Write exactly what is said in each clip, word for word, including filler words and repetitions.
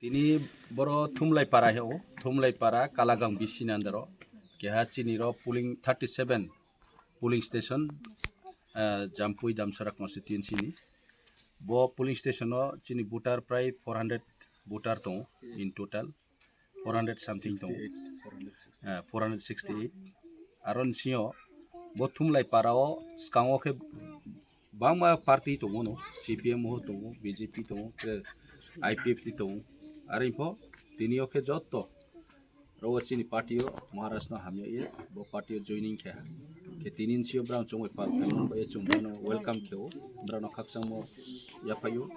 Tini boro Thumlai para he o, Thumlai para Kalagang B C ni under o, keha chini ro polling thirty seven polling station, ah, Jampui Damsara constituency ni. Bo polling station o chini voter prai four hundred voter tongo in total, four hundred something tongo. Ah, four hundred sixty eight. Aro ni sio bo Thumlai para o skango khe bangma party tongo no, C P M ho tongo, B J P tongo, tei I P F T tongo. Are pho tini o khe jotto ro chini party o Maharaj no hamya ye bo party o joining khe ha. Khe tini ni sio brang chongoi pal khe mo ba ye chong bono welcome khe o, brang no khakchang mo yaphaio.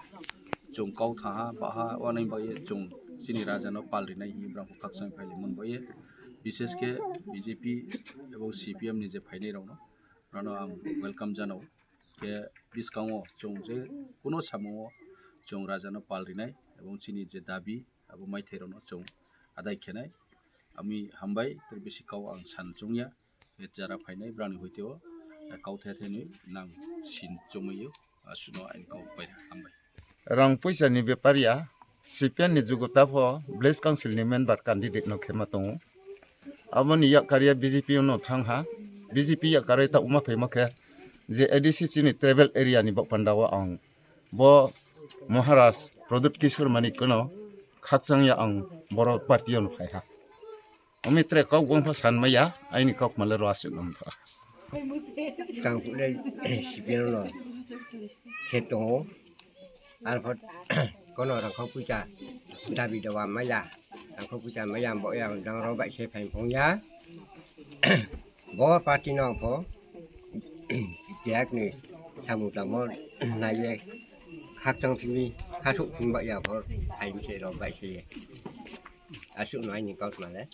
Chong kau thaha baha wanai ba ye chong chini raja no pal rinai hi brang khakchang phai le mon ba ye. Bishesh khe B J P ebong C P M ni je phainai rok no, brang no ang welcome janao. Khe bwskango chwng je kuno samungo chwng rajano pal rinai ebong chini je dabi abo maithairokno chwng adai khenai. Ami hambai tei bisi kau ang san chwngya. Khe jara phainai brani hoiteo kau thai thainwi nang sin chwngmio, aswkno aini kau pai hambai. Rang puisa ni bepar ya, C P M ni jugo ta pho village council ni member candidate no khema tongo. Aboni yakarwi B J P no thang ha, B J P yakarwi ta uma phaima khe je A D C chini tribal area ni bok panda o ang bo Maharaj Pradyut Kishore Manik no khakchang ya ang boro party o no phai ha. Omi tre kok bong pha san maya, aini kok male ro aswk nam tha. Tang pule C P M no khe tongo. Arpho kono rangkho puisa dabi dawa maya, rangkho puisa maya bo yang dang ro bai se phai phung ya. Bo party no pho jak ni samung tamo nai ye khakchang simi khasuk simi bai ya pho phai mi se ro bai se ye. Aswk no aini kok male.